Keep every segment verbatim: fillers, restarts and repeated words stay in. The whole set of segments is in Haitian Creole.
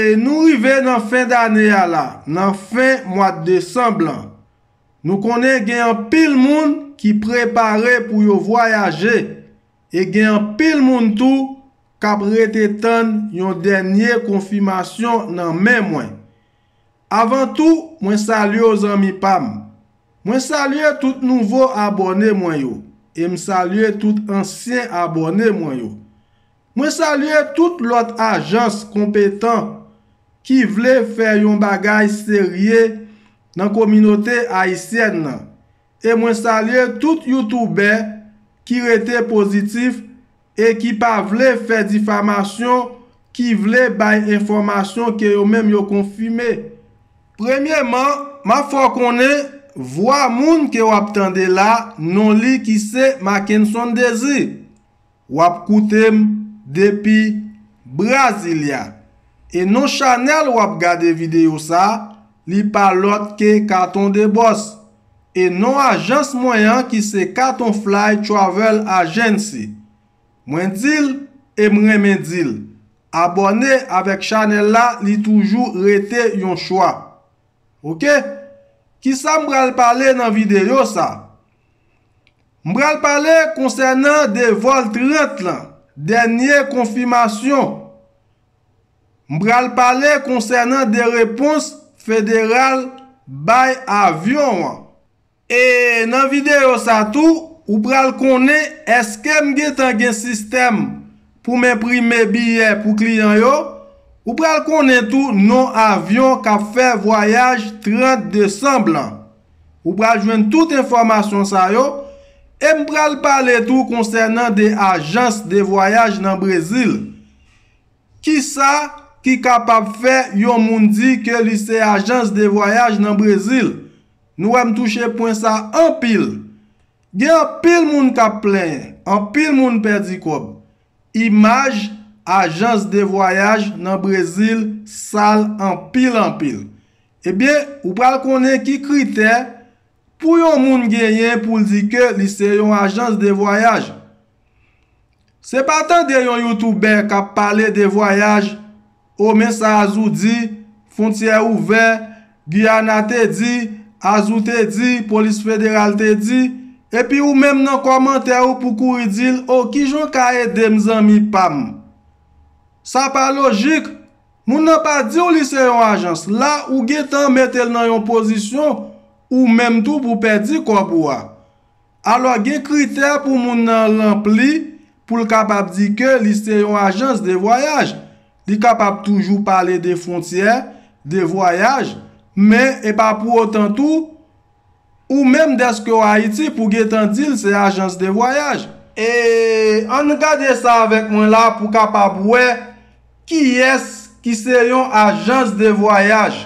E nou rive nan fen dane a la, nan fen mwa desanm lan. Nou konnen gen anpil moun ki prepare pou yo vwayaje, e gen anpil moun tou k ap rete tann yon dènye konfimasyon nan men mwen. Avan tou, mwen salye w zanmi pa m. Mwen salye tout nouvo abòne mwen yo, e m salye tout ansyen abòne mwen yo. Mwen salye tout lòt ajans konpetan ki vle fè yon bagay serye nan kominote ayisyèn nan. E mwen salye tout youtubè ki rete pozitif e ki pa vle fè difamasyon, ki vle bay enfòmasyon ke yo menm yo konfime. Premyeman, m ap fè w konnen vwa moun ke w ap tande la, non li ki se Mackenson Désir. W ap koute m depi Brasilia. E non chanèl w ap gade videyo sa, li pa lòt ke Katon de Bòs. E non ajans mwen an ki se Katon Fly Travel Agency. Mwen di l e m renmen di l. Abòne avèk chanèl la, li toujou rete yon chwa. Oke? Kisa m pral pale nan videyo sa? M pral pale konsènan de vòl trant lan, dènye konfimasyon. M pral pale konsènan de repons federal bay avyon an. E nan videyo sa tou, ou pral konnen èske m gentan gen sistèm pou m enprime biyè pou kliyan yo. Ou pral konnen tou non avyon k ap fè vwayaj trant desanm lan. Ou pral jwenn tout enfòmasyon sa yo. E m pral pale tou konsènan de ajans de vwayaj nan Brezil. Kisa ki kapab fè yon moun di ke li se ajans de vwayaj nan Brezil? Nou wè m touche pwen sa anpil. Gen anpil moun k ap plenyen, anpil moun pèdi kòb. Imaj ajans de vwayaj nan Brezil sal anpil anpil. Ebyen, ou pral konnen ki kritè pou yon moun genyen pou l di ke li se yon ajans de vwayaj. Se pa tande yon youtubè k ap pale de vwayaj, o men sa Azou di, fwontyè ouvè, Guyana te di, Azou te di, polis federal te di, epi ou menm nan kòmantè ou pou kouri di l, o kijan w ka ede m zanmi pa m? Sa pa lojik. Moun nan pa di w li se yon ajans. La ou gentan mete l nan yon pozisyon ou menm tou pou pèdi kòb ou a. Alò gen kritè pou moun nan ranpli pou l kapab di ke li se yon ajans de vwayaj. Li kapab toujou pale de fwontyè, de vwayaj, men e pa pou otan tou ou menm dèske w Ayiti pou gentan di l se ajans de vwayaj. E ann gade sa avèk mwen la pou kapab wè kiyès ki se yon ajans de vwayaj.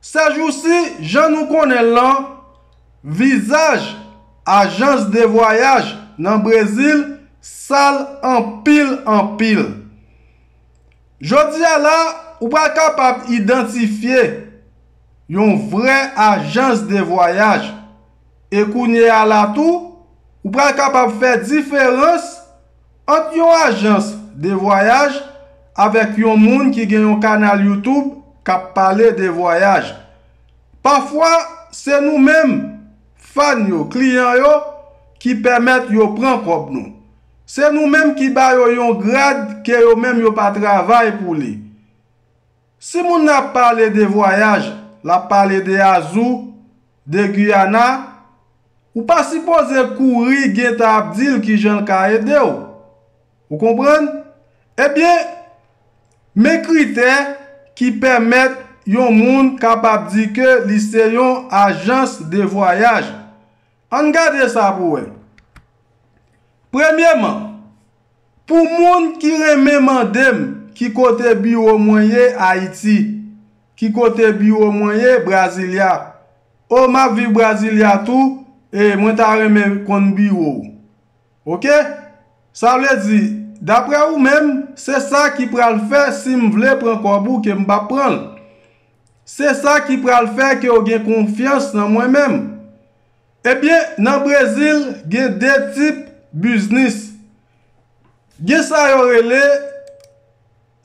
Sèjousi, jan nou konnen l lan, vizaj ajans de vwayaj nan Brezil sal anpil anpil. Jodi a la, ou pral kapab idantifye yon vrè ajans de vwayaj. E kounye a la tou, ou pral kapab fè diferans ant yon ajans de vwayaj avèk yon moun ki gen yon kanal YouTube k ap pale de vwayaj. Pafwa, se nou menm, fan yo, kliyan yo, ki pèmèt yo pran kòb nou. Se nou menm ki ba yo yon grad ke yo menm yo pa travay pou li. Si moun nan ap pale de vwayaj, l ap pale de Azou, de Guyana, ou pa sipoze kouri gentan ap di l kijan l ka ede w. Ou konprann? Ebyen, men kritè ki pèmèt yon moun kapab di ke li se yon ajans de vwayaj. Ann gade sa pou wè. Premyeman, pou moun ki renmen mande m ki kote biwo mwen ye Ayiti, ki kote biwo mwen ye Brasilia, o m ap viv Brasilia tou, e mwen ta renmen konn biwo w. Oke? Sa vle di, daprè ou menm, se sa ki pral fè si m vle pran kòb ou ke m p ap pran l. Se sa ki pral fè ke w gen konfyans nan mwen menm. Ebyen, nan Brezil, gen de tip biznis. Gen sa yo rele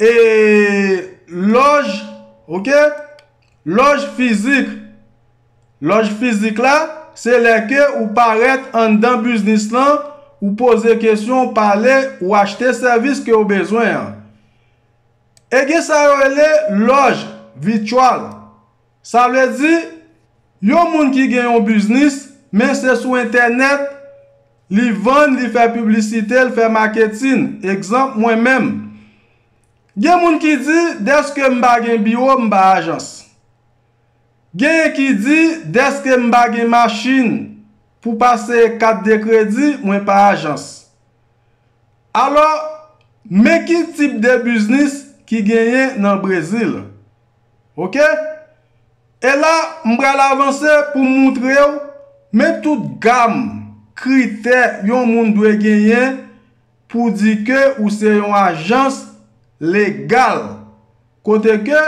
e lòj Ok? Lòj fizik. Lòj fizik la, se lè ke ou parèt anndan biznis lan, ou poze kesyon, ou pale, ou achte sèvis ke ou bezwen an. E gen sa yo rele lòj vityal. Sa vle di, yon moun ki gen yon biznis, men se sou entènèt, li vann, li fè piblisite, li fè maketin. Egzanp, mwen menm. Gen moun ki di, dèske m pa gen biwo, m pa ajans. Genyen ki di, dèske m pa gen machin pou pase kat de kredi, mwen pa ajans. Alò, men ki tip de biznis ki genyen nan Brezil. Ok? E la, m pral avanse pou m moutre w, men tout gam kritè yon moun dwe genyen pou di ke ou se yon ajans legal. Kote ke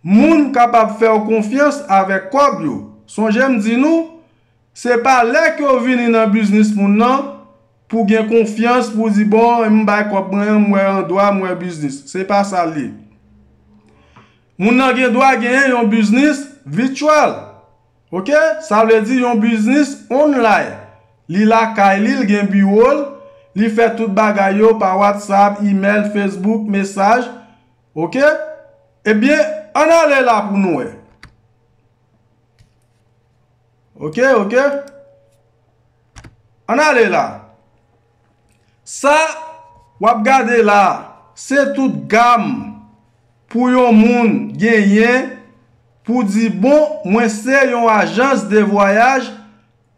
moun kapab fè w konfyans avèk kòb yo. Sonje m di nou, se pa lè ke w vini nan biznis moun nan pou gen konfyans, pou di, "Bon, m bay kòb mwen, m wè andwa, m wè biznis." Se pa sa l ye. Moun nan gen dwa genyen yon biznis vityal. Ok? Sa vle di yon biznis online. Li lakay li, li gen biwo l, li fè tout bagay yo pa WhatsApp, email, Facebook, mesaj. Ok? Ebyen, ann ale la pou nou wè. Ok, ok. Ann ale la. Sa w ap gade la, se tout gam pou yon moun genyen pou di, "Bon, mwen se yon ajans de vwayaj,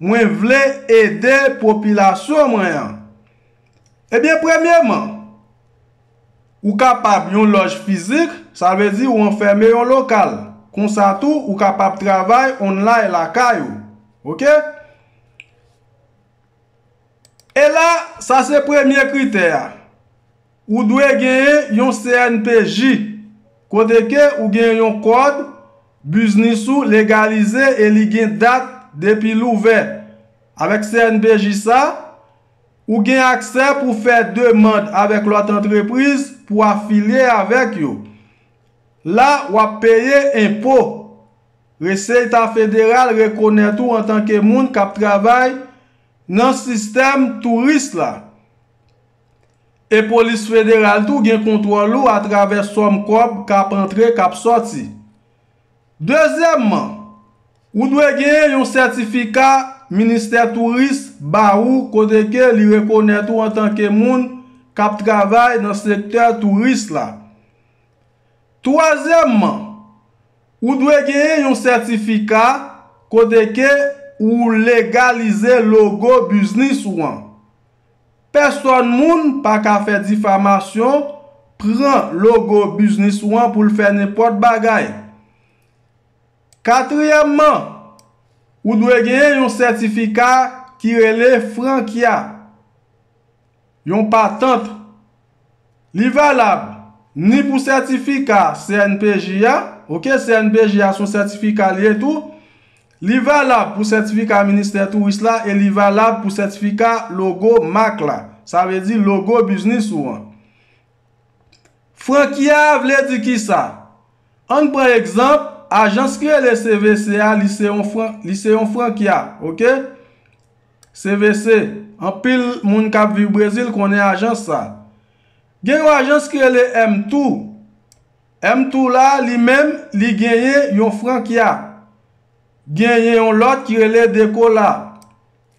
mwen vle ede popilasyon mwen an." Ebyen, premyeman, ou kapab yon lòj fizik, sa vle di ou anfèmen yon lokal. Konsa tou, ou kapab travay online lakay ou. Ok? E la, sa se premye kritè a. Ou dwe genyen yon C N P J, kote ke ou gen yon kòd, biznis ou legalize e li gen dat depi l ouvè. Avèk C N P J sa, ou gen aksè pou fè demann avèk lòt antrepriz pou afilye avèk yo. La, w ap peye enpo. Resèt federal rekonèt ou antanke moun k ap travay nan sistèm touris la. E polis federal tou gen kontwòl ou atravè sòm kòb k ap antre, k ap sòti. Dezyèmman, ou dwe genyen yon sètifika ministè touris ba ou kote ke li rekonèt ou antanke moun k ap travay nan sektè touris la. Twazyèmman, ou dwe genyen yon sètifika kote ke ou legalize logo biznis ou an. Pèsòn moun pa ka fè difamasyon, pran logo biznis ou an pou l fè nenpòt bagay. Katriyèmman, ou dwe genyen yon sètifika ki rele frankya, yon patant. Li valab ni pou sètifika C N P J a, ok, C N P J a se yon sètifika li ye tou. Li valab pou sètifika ministè touris la e li valab pou sètifika logo mak la. Sa vle di logo biznis ou an. Frankya vle di kisa? Ann pran egzanp, ajans ki rele C V C a, li se yon fran-, li se yon frankya, ok? C V C, anpil moun k ap viv Brezil konnen ajans sa. Gen yon ajans ki rele M two. M two la, li menm, li genyen yon frankya. Genyen yon lòt ki rele Dekola.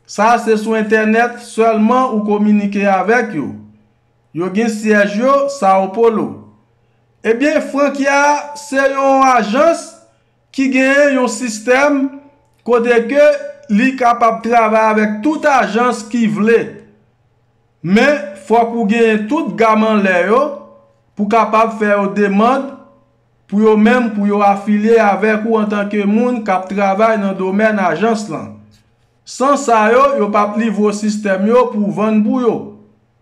Sa se sou entènèt sèlman ou kominike avèk yo. Yo gen syèj yo Sao Paulo. Ebyen, frankya a se yon ajans ki genyen yon sistèm kote ke li kapab travay avèk tout ajans ki vle. Men, fòk ou genyen tout gam anlè yo pou kapab fè yo demann pou yo menm, pou yo afilye avèk ou antanke moun k ap travay nan domèn ajans lan. San sa yo, yo p ap livre w sistèm yo pou w vann pou yo.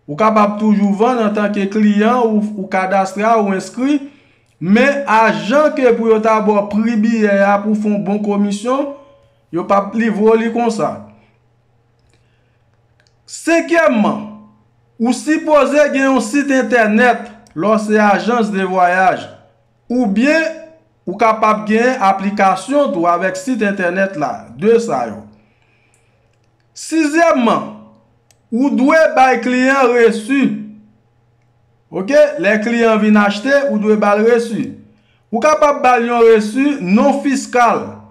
Ou kapab toujou vann antanke kliyan ou, ou kadastral ou enskri, men ajan ke pou yo ta ba w pri biyè a pou w fè yon bon komisyon, yo p ap livre w li konsa. Senkyèmman, ou sipoze gen yon sit entènèt lè w se ajans de vwayaj, oubyen Ou kapab gen aplikasyon tou avèk sit entènèt la, de sa yo. Sizyèmman, ou dwe bay kliyan resi. Oke, lè kliyan vin achte, ou dwe ba l resi. Ou kapab ba l yon resi non fiskal.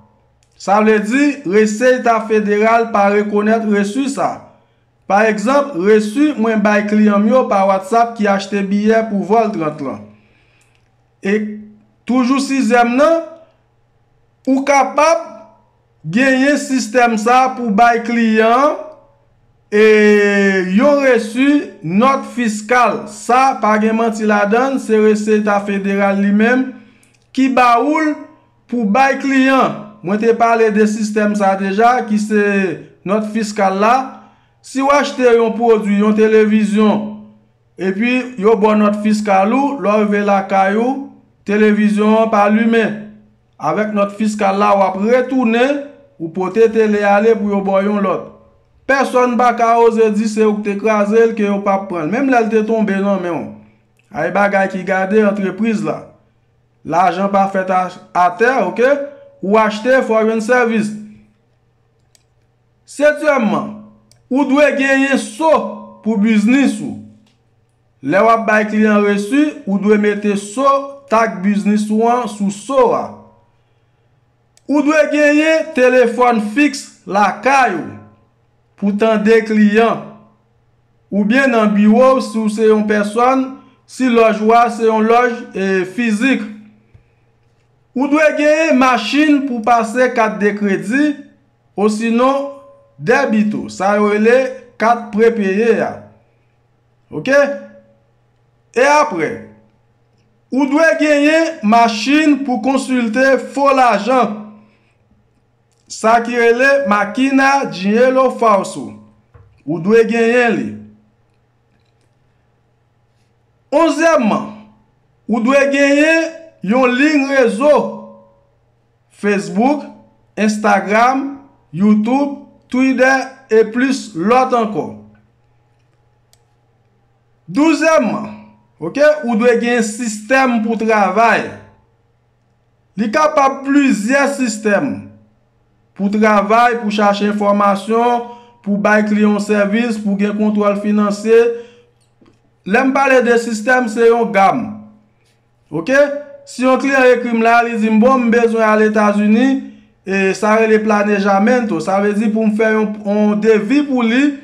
Sa vle di, reseyta federal pa rekonèt resi sa. Pa egzanp, resi mwen bay kliyan m yo pa WhatsApp ki achte biyè pou vòl trant lan. E toujou sizyèm nan, ou kapab genyen sistèm sa pou bay kliyan an e yon resi nòt fiskal. Sa pa gen manti ladan l, se reseyta federal li menm ki ba ou l pou bay kliyan. Mwen te pale de sistèm sa deja, ki se nòt fiskal la. Si w achte yon pwodui, yon televizyon, epi yo ba w nòt fiskal ou, lè w rive lakay ou, televizyon an pa limen. Avèk nòt fiskal la, w ap retounen, ou pote tele ale pou yo ba w yon lòt. Pèsonn pa ka oze di se ou k te kraze l, ke yo p ap pran l. Menm lè l te tonbe nan men w. Ay bagay ki gade antrepriz la. Lajan pa fèt a, atè, oke? Ou achte, fò w jwenn sèvis. Setyèmman, ou dwe genyen so pou biznis ou. Lè w ap bay kliyan resi, ou dwe mete so tak biznis ou an sou so a. Ou dwe genyen telefòn fiks lakay ou pou tande kliyan, oubyen nan biwo w si w se yon pèsòn, si lòj ou a se yon lòj, e, fizik. Ou dwe genyen machin pou pase kat de kredi, osinon dèbito, sa yo rele kat prepeye a. Oke? E apre, ou dwe genyen machin pou konsilte fo lajan, sa ki rele makina dinheiro falso. Ou dwe genyen li. Onzyèmman, ou dwe genyen yon liy rezo, Facebook, Instagram, YouTube, Twitter e plis lòt ankò. Douzyèmman, oke, ou dwe gen sistèm pou travay. Li kapab plizyè sistèm pou travay, pou chache enfòmasyon, pou bay kliyan w sèvis, pou gen kontwòl finansye. Lè m pale de sistèm, se yon gam. Oke? Si yon kliyan ekri m la, li di m, "Bon, m bezwen al Etazini, e sa rele planejamento." Sa vle di pou m fè yon, yon devi pou li,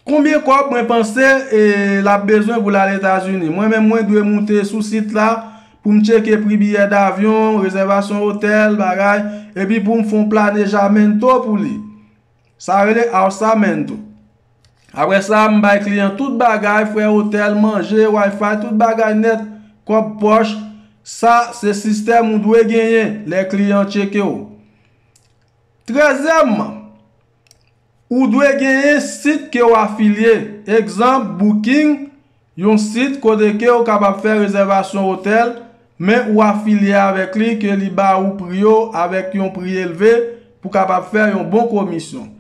konbyen kòb mwen panse, e, l ap bezwen pou l al Etazini. Mwen menm, mwen dwe moute sou sit la pou m tcheke pri biyè davyon, rezèvasyon otèl, bagay, epi pou m fè yon planejamento pou li. Sa rele orçamento. Apre sa, m bay kliyan tout bagay, frè otèl, manje, Wi-Fi, tout bagay nèt, kòb pòch. Sa se sistèm ou dwe genyen lè kliyan tcheke w. Trèzyèmman, ou dwe genyen sit ke w afilye. Egzanp, Booking, yon sit kote ke w kapab fè rezèvasyon otèl, men ou afilye avèk li, ke li ba ou pri yo avèk yon pri elve pou kapab fè yon bon komisyon.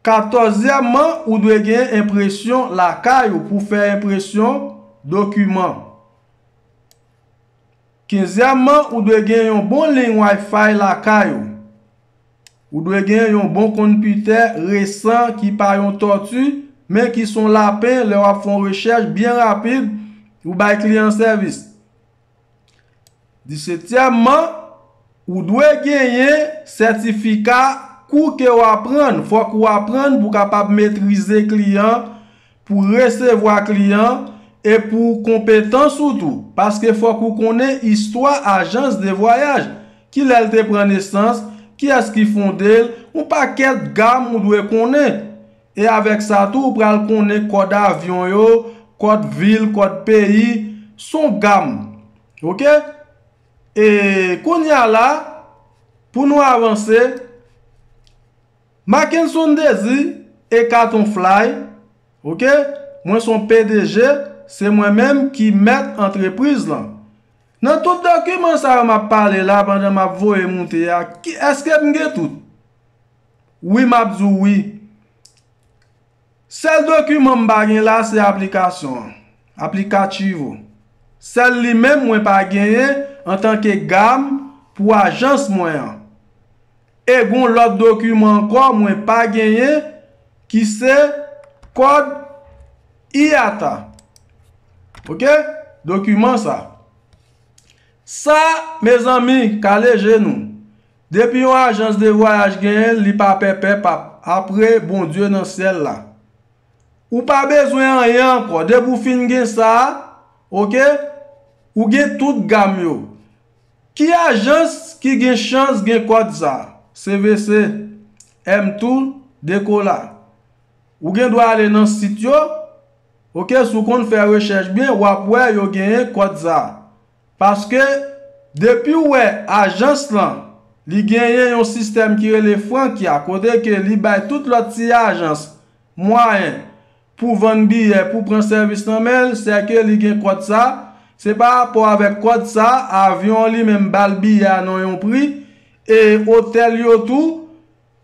Katòzyèmman, ou dwe gen enpresyon lakay ou pou fè enpresyon dokiman. Kenzyèmman, ou dwe gen yon bon liy Wi-Fi lakay ou. Ou dwe gen yon bon konpitè resan ki pa yon tòti, men ki s on lapen lè w ap fè yon rechèch byen rapid, ou bay kliyan sèvis. Disetyèmman, ou dwe genyen sètifika kou ke w aprann. Fòk ou aprann pou w kapab metrize kliyan, pou resevwa kliyan, e pou konpetans ou tou. Paske fòk ou konnen istwa ajans de vwayaj. Kilè l te pran nesans, kiyès ki fonde l, yon pakèt gam ou dwe konnen. E avèk sa tou, ou pral konnen kòd avyon yo, kòd vil, kòd peyi, s on gam. Oke? E kounye a la, pou nou avanse, Mackenson Désir e Katon Fly, oke? Mwen s on P D G, se mwen menm ki mèt antrepriz lan. Nan tout dokiman sa yo m ap pale la pandan m ap voye moute a, ki, èske m gen tout? Wi, m ap di w wi. Sèl dokiman m pa gen la, se aplikasyon an, aplikativo. Sèl li menm mwen pa genyen antanke gam pou ajans mwen an. E gon lòt dokiman ankò mwen pa genyen ki se kòd IATA. Oke? Dokiman sa. Sa, mezanmi, kale je nou. Depi yon ajans de vwayaj genyen l, li pa pèpè pap. Apre Bondye nan syèl la. Ou pa bezwen anyen ankò. Depi w fin gen sa a, oke, ou gen tout gam yo. Ki ajans ki gen chans gen kòd sa a? CVC, M two, Decola. Ou gen dwa ale nan sit yo, oke, si w konn fè rechèch byen, w ap wè yo genyen kòd sa a. Paske, depi w wè ajans lan, li genyen yon sistèm ki rele Frankia, kote ke li bay tout lòt ti ajans mwayen pou vann biyè, pou pran sèvis nan men l, sèke li gen kòd sa, se pa rapò avèk kòd sa, avyon an li menm ba l biyè a nan yon pri, e otèl yo tou,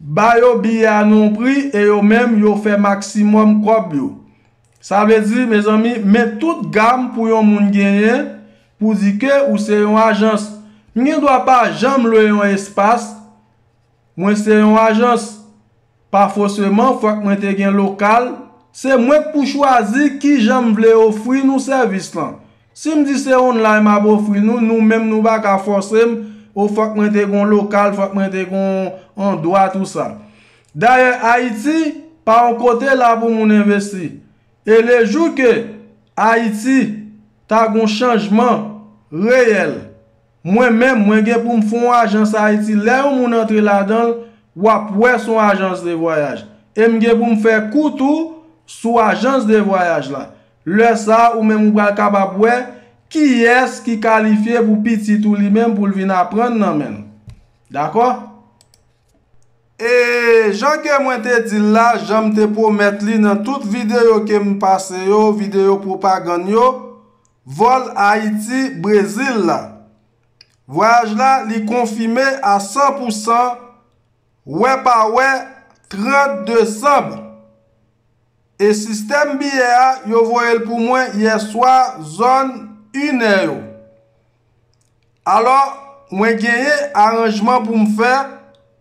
ba yo biyè a nan yon pri, e yo menm, yo fè maksimòm kòb yo. Sa vle di, mezanmi, men tout gam pou yon moun genyen, pou di ke ou se yon ajans. M gen dwa pa janm lwe yon espas, mwen se yon ajans. Pa fòseman, fòk mwen te gen lokal. Se mwen k pou chwazi kijan m vle ofri nou sèvis lan. Si m di se online m ap ofri nou, nou menm nou pa ka fòse m, o fòk mwen te gen yon lokal, fòk mwen te gen yon andwa, tou sa. Dayè, Ayiti pa yon kote la pou moun envesti. E lejou ke Ayiti ta gen yon chanjman reyèl, mwen menm, mwen gen pou m fè yon ajans Ayiti. Lè yon moun antre ladan l, w ap wè se yon ajans de vwayaj. E m gen pou m fè kou tou sou ajans de vwayaj la. Lè sa a, ou menm ou pral kapab wè kiyès ki kalifye pou pitit ou li menm pou l vin aprann nan men l. Dakò? E jan ke mwen te di l la, jan m te pwomèt li nan tout videyo ke m pase yo, videyo pwopagann yo, vòl Ayiti, Brezil la. Vwayaj la, li konfime a san pou san, wè pa wè, trant desanm. E sistèm biyè a, yo voye l pou mwen yè swa, zòn inè yo. Alò, mwen genyen aranjman pou m fè,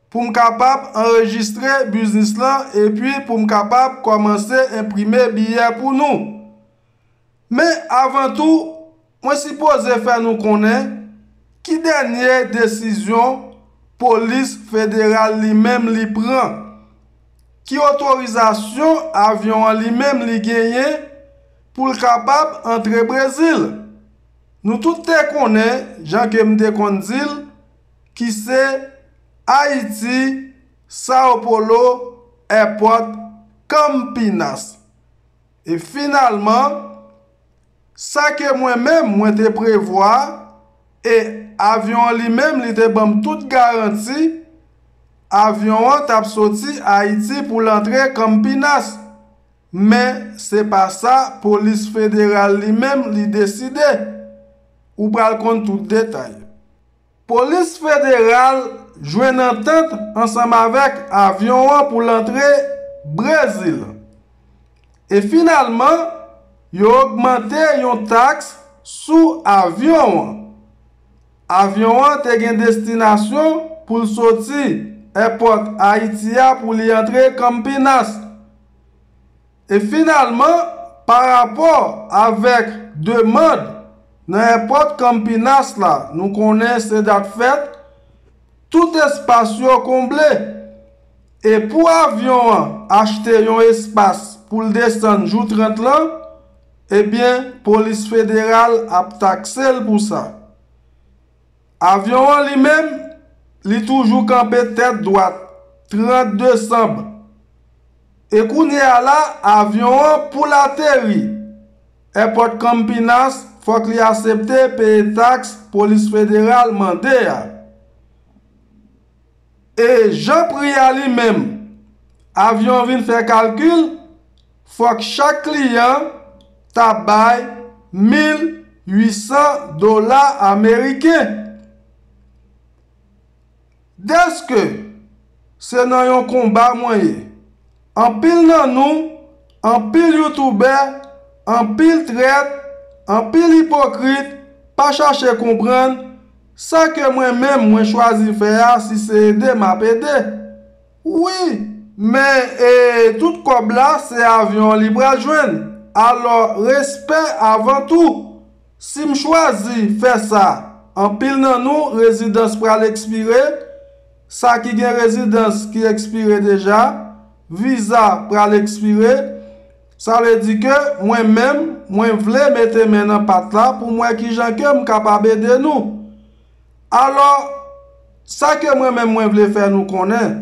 pou m kapab anrejistre biznis lan, epi pou m kapab kòmanse enprime biyè pou nou. Men avan tou, mwen sipoze fè nou konnen ki dènye desizyon polis federal li menm li pran, ki otorizasyon avyon an li menm li genyen pou l kapab antre Brezil. Nou tout te konnen, jan ke m te konn di l, ki se Ayiti, Sao Paulo, èpòt Campinas. E finalman, sa ke mwen menm mwen te prevwa, e avyon an li menm li te ban m tout garanti, avyon an t ap soti Ayiti pou l antre Campinas. Men se pa sa polis federal li menm li deside. Ou pral konn tout detay. Polis federal jwenn antant ansanm avèk avyon an pou l antre Brezil. E finalman, yo ogmante yon taks sou avyon an. Avyon an te gen destinasyon pou l soti èpòt Ayiti a pou li antre Campinas. E finalman, parapò avèk demann nan èpòt Campinas la, nou konnen se dat fèt, tout espas yo konble. E pou avyon an achte yon espas pou l desann jou trant lan, ebyen, polis federal ap takse l pou sa. Avyon an li menm, li toujou kanpe tèt dwat, trant desanm. E kounye a la, avyon an pou l ateri èpòt Campinas, fòk li aksepte peye taks polis federal mande a. E jan pri a li menm, avyon an vin fè kalkil, fòk chak kliyan ta bay mil uit san dola ameriken. Dèske se nan yon konba mwen ye, anpil nan nou, anpil youtubè, anpil trèt, anpil ipokrit pa chache konprann Sa ke mwen menm mwen chwazi fè a, si se ede, m ap ede. Wi, men e, tout kòb la, se avyon an li pral jwenn. Alò, respè avan tou. Si m chwazi fè sa, anpil nan nou, rezidans pral ekspire. Sa ki gen rezidans ki ekspire deja, viza pral ekspire. Sa vle di ke mwen menm, mwen vle mete men nan pat la pou m wè kijan ke m kapab ede nou. Alò, sa ke mwen menm mwen vle fè nou konnen,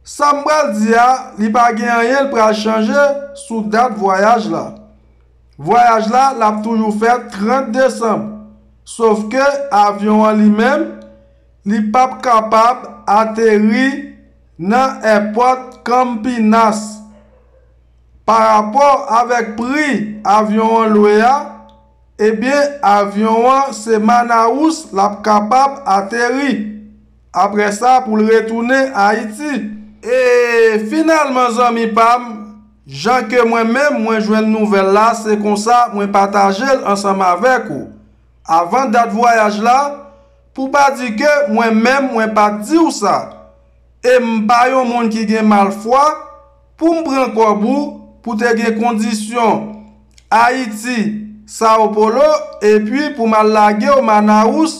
sa m pral di a, li pa gen anyen l pral chanje sou dat vwayaj la. Vwayaj la, l ap toujou fèt trant desanm. Sof ke avyon an li menm, li p ap kapab ateri nan èpòt Campinas. Parapò avèk pri avyon an lwe a, ebyen, avyon an se Manaus l ap kapab ateri. Apre sa, pou l retounen Ayiti. E finalman, zanmi pa m, jan ke mwen menm, mwen jwenn nouvèl la, se konsa mwen pataje l ansanm avèk ou. Avan dat vwayaj la, pou pa di ke mwen menm, mwen pa t di w sa. E m pa yon moun ki gen malfwa pou m pran kòb ou pou te gen kondisyon Ayiti, Sao Paulo, epi pou m al lage w Manaus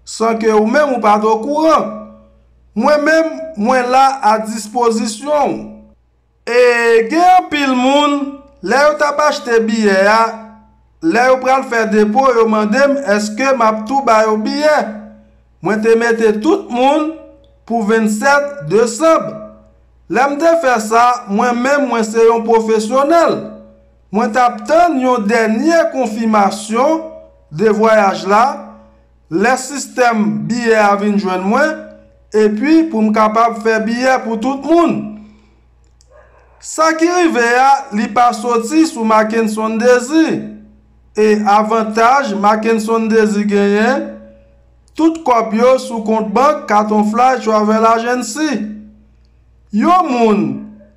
san ke ou menm ou pa t okouran. Mwen menm, mwen la a dispozisyon w. E gen anpil moun, lè yo t ap achte biyè a, lè yo pral fè depo, yo mande m èske m ap tou ba yo biyè. Mwen te mete tout moun pou vennsèt desanm. Lè m te fè sa, mwen menm, mwen se yon pwofesyonèl. Mwen t ap tann yon dènye konfimasyon de vwayaj la, lè sistèm biyè a vin jwenn mwen, epi pou m kapab fè biyè pou tout moun. Sa ki rive a, li pa soti sou Mackenson Désir. E avantaj Mackenson Désir genyen, tout kòb yo sou kont bank Catonfly Travel Agency. Yon moun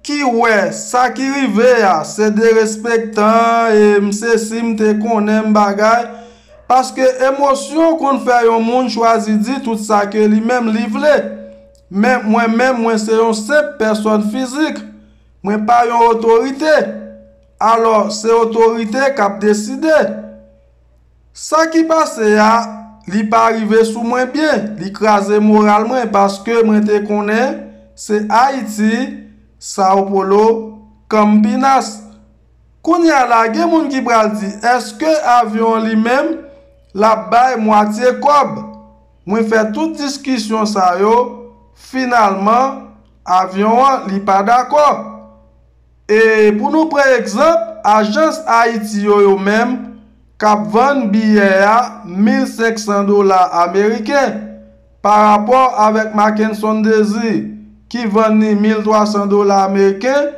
ki wè sa ki rive a se derespektan e m sesi m te konnen m bagay, paske emosyon konn fè yon moun chwazi di tout sa ke li menm li vle. Men mwen menm, mwen se yon senp pèsòn fizik. Mwen pa yon otorite. Alò, se otorite k ap deside. Sa ki pase a, li pa rive sou mwen byen. Li kraze moral mwen paske mwen te konnen se Ayiti, Sao Paulo, Campinas. Kounye a la, gen moun ki pral di, èske avyon an li menm, l ap bay mwatye kòb? Mwen fè tout diskisyon sa yo, finalman, avyon an, li pa dakò. E pou nou pran egzanp, ajans Ayiti yo, yo menm, k ap vann biyè a mil senk san dola ameriken, parapò avèk Mackenson Désir, ki vann li mil twa san dola ameriken,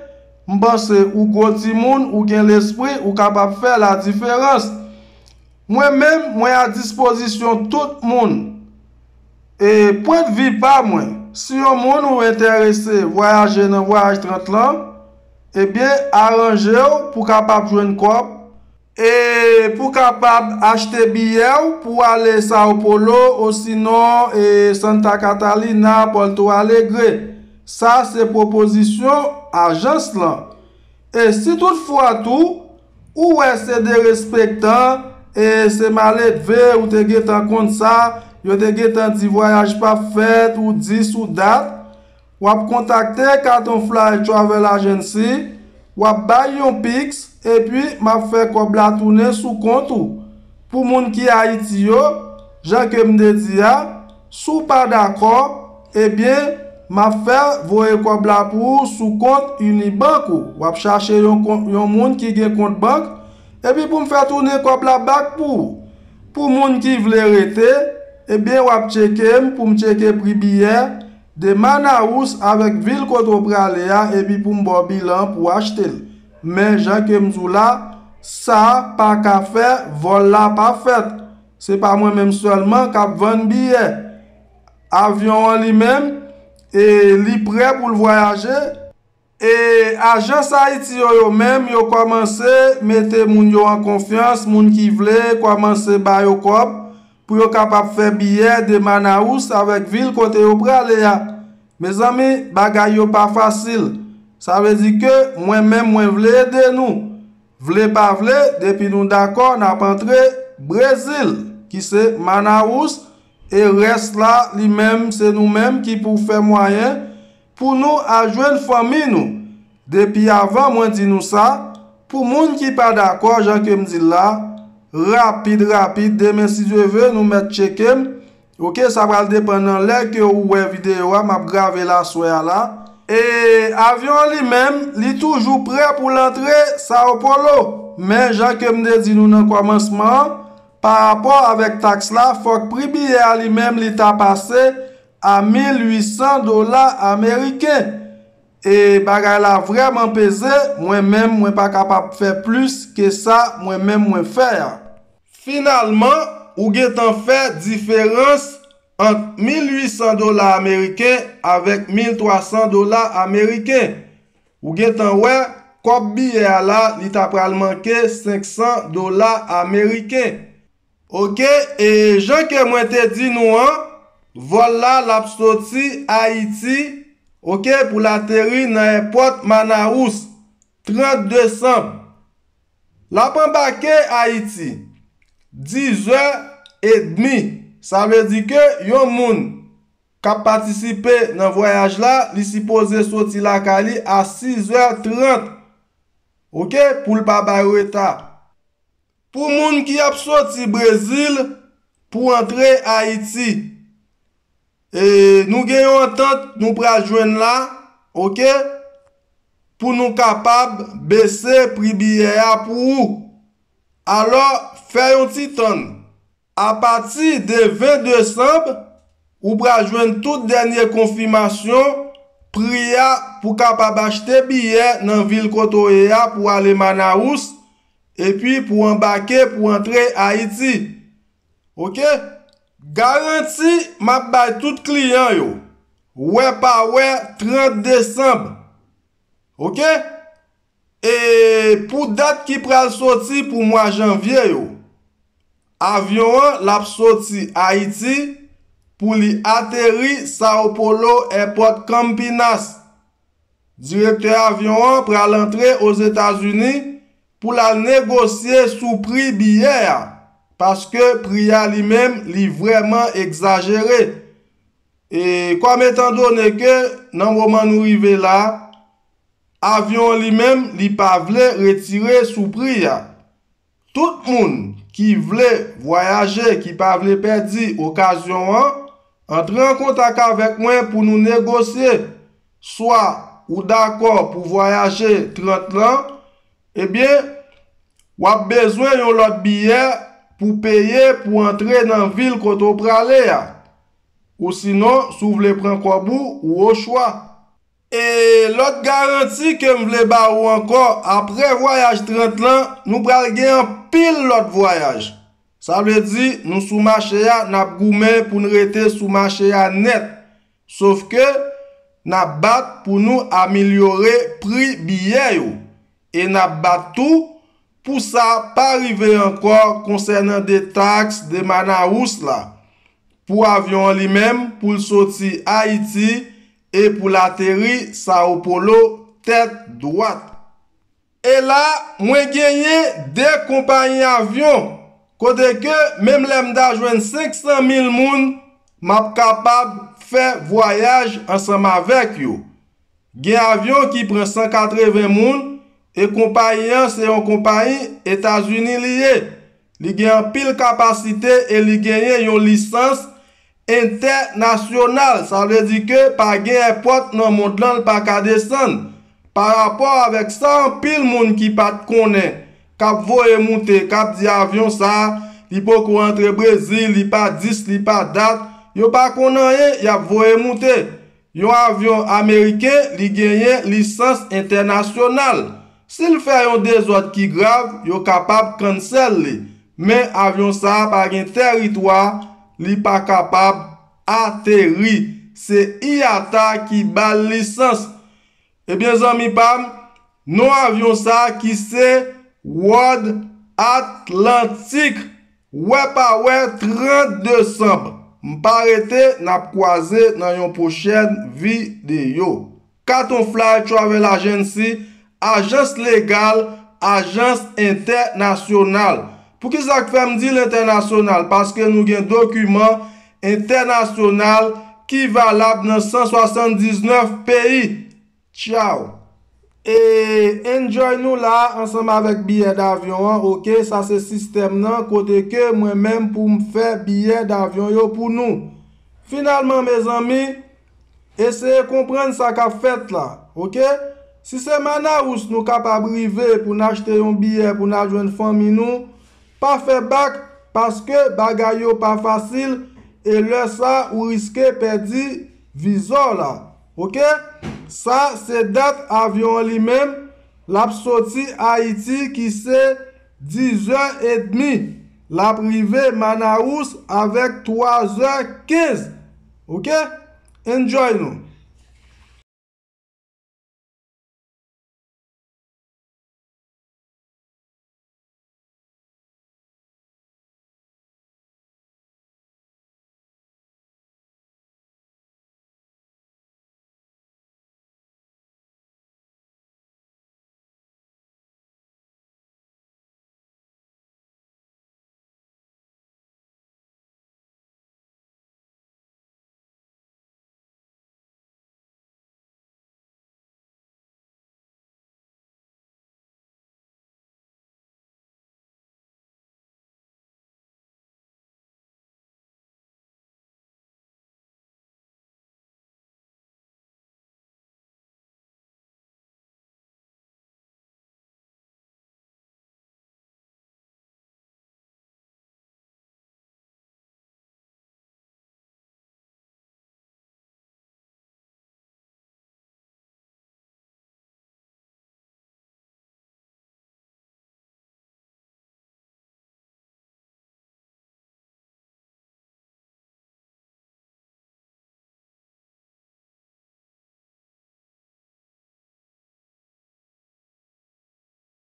m panse ou gwo timoun, ou gen lespri, ou kapab fè ladiferans. Mwen menm, mwen a dispozisyon tout moun. E pwendvi pa mwen, si yon moun ou enterese vwayaje nan vwayaj trant lan, ebyen, aranje w pou kapab jwenn kòb, e pou kapab achte biyè w pou ale Sao Paulo, osinon, e Santa Catalina, Porto Alegre. Sa se pwopozisyon ajans lan. E si toutfwa tou, ou wè se derespektan, e se maledve, ou te gentan konn sa, yo te gentan di vwayaj p ap fèt, ou dis, ou dat, w ap kontakte Catonfly Travel Agency, w ap bay yon piks, epi m ap fè kòb la tounen sou kont ou. Pou moun ki Ayiti yo, jan ke m te di a, si w pa dakò, ebyen, m ap fè voye kòb la pou ou sou kont Unibank ou. W ap chache yon kont, yon moun ki gen kont bank, epi pou m fè tounen kòb la back pou ou. Pou moun ki vle rete, ebyen, w ap tcheke m pou m tcheke pri biyè de Manaus avèk vil kote w prale a, epi pou m ba w bilan pou w achte l. Men, jan ke m di w la, sa pa ka fè, vòl la pa fèt. Se pa mwen menm sèlman k ap vann biyè. Avyon an li menm, e li prè pou l vwayaje. E ajans Ayiti yo, yo menm, yo kòmanse mete moun yo an konfyans, moun ki vle kòmanse ba yo kòb pou yo kapab fè biyè de Manaus avèk vil kote yo prale a. Mezanmi, bagay yo pa fasil. Sa vle di ke mwen menm mwen vle ede nou. Vle pa vle, depi nou dakò, n ap antre Brezil, ki se Manaus, e rès la, li menm, se nou menm ki pou fè mwayen pou nou al jwenn fanmi nou. Depi avan, mwen di nou sa, pou moun ki pa dakò, jan ke m di l la, rapid, rapid, demen, si Dye ve, nou mèt tcheke m. Oke, sa pral depann nan lè ke ou wè videyo a, m ap grave l aswè a la. E avyon an li menm, li toujou prè pou l antre Sao Paulo. Men, jan ke m te di nou nan kòmansman an, pa rapò avèk taks la, fòk pri biyè a li menm li ta pase a mil uit san dola ameriken. E bagay la vrèman peze, mwen menm, mwen pa kapab fè plis ke sa mwen menm mwen fè a. Finalman, ou gentan fè diferans ant mil uit san dola ameriken avèk mil twa san dola ameriken. Ou gentan wè, kòb biyè a la, li ta pral manke senk san dola ameriken. Oke, e jan ke mwen te di nou an, vòl la, l ap soti Ayiti, oke, pou l ateri nan èpòt Manaus, trant desanm. L ap anbake Ayiti, diz è edmi. Sa vle di ke yon moun k ap patisipe nan vwayaj la, li sipoze soti lakay li a sis è trant, oke, pou l pa bay reta. Pou moun ki ap soti Brezil pou antre Ayiti, e, nou gen yon antant nou pral jwenn la, oke, pou nou kapab bese pri biyè a pou ou. Alò, fè yon ti tann. Apati de ven desanm, ou pral jwenn tout dènye konfimasyon pri a pou kapab achte biyè nan vil kote w ye a pou ale Manaus, epi pou anbake pou antre Ayiti. Oke? Garanti m ap bay tout kliyan yo, wè pa wè, trant desanm. Oke? E pou dat ki pral soti pou mwa janvye yo, avyon an l ap soti Ayiti pou li ateri Sao Paulo, èpòt Campinas. Direktè avyon an pral antre Ozetazini pou l al negosye sou pri biyè a, paske pri a li menm, li vrèman egzajere. E kòm etandone ke nan moman nou rive la, avyon an li menm, li pa vle retire sou pri a. Tout moun ki vle vwayaje, ki pa vle pèdi okazyon an, antre an kontak avèk mwen pou nou negosye. Swa ou dakò pou vwayaje trant lan, ebyen, w ap bezwen yon lòt biyè pou peye pou antre nan vil kote w prale a. Ou sinon, si w vle pran kòb ou, ou ochwa. E lòt garanti ke m vle ba ou ankò, apre vwayaj trant lan, nou pral gen anpil lòt vwayaj. Sa vle di, nou sou mache a, n ap goumen pou n rete sou mache a nèt. Sof ke, n ap bat pou nou amelyore pri biyè yo. E n ap bat tou pou sa pa rive ankò konsènan de taks de Manaus la. Pou avyon an li menm, pou l soti Ayiti e pou l ateri Sao Paulo tèt dwat. E la, mwen genyen de konpayi avyon, kote ke menm lè m ta jwenn senk san mil moun, m ap kapab fè vwayaj ansanm avèk yo. Gen avyon ki pran san katreven moun, e konpayi an se yon konpayi Etazini li ye. Li gen anpil kapasite e li genyen yon lisans entènasyonal. Sa vle di ke pa gen èpòt nan mond lan l pa ka desann. Pa rapò avèk sa, anpil moun ki pa t konnen, k ap voye moute, k ap di avyon sa a, li poko antre Brezil, li pa dis, li pa dat, yo pa konn anyen, y ap voye moute. Yon avyon ameriken, li genyen lisans entènasyonal. Si l fè yon dezòd ki grav, yo kapab cancel li. Men avyon sa a pa gen tèritwa, li pa kapab ateri. Se IATA ki ba l lisans. Ebyen, zanmi pa m, non avyon sa a ki se World Atlantic. Wè pa wè, trant desanm. M pa rete, n ap kwaze nan yon pwochèn videyo. Katon Fly Travel Agency, ajans legal, ajans entènasyonal. Poukisa k fè m di l entènasyonal? Paske nou gen dokiman entènasyonal ki valab nan san swasanndiznèf peyi. Tchaw! E enjoy nou la ansanm avèk biyè davyon an, oke? Sa se sistèm nan kote ke mwen menm pou m fè biyè davyon yo pou nou. Finalman, mezanmi, eseye konprann sa k ap fèt la, oke? Si se Manaus nou kapab rive pou n achte yon biyè pou n al jwenn fanmi nou, pa fè bak, paske bagay yo pa fasil, e lè sa ou riske pèdi viza w la. Oke? Sa se dat avyon an li menm, l ap soti Ayiti ki se dizè edmi. L ap rive Manaus avèk twazè kenz. Oke? Enjoy nou.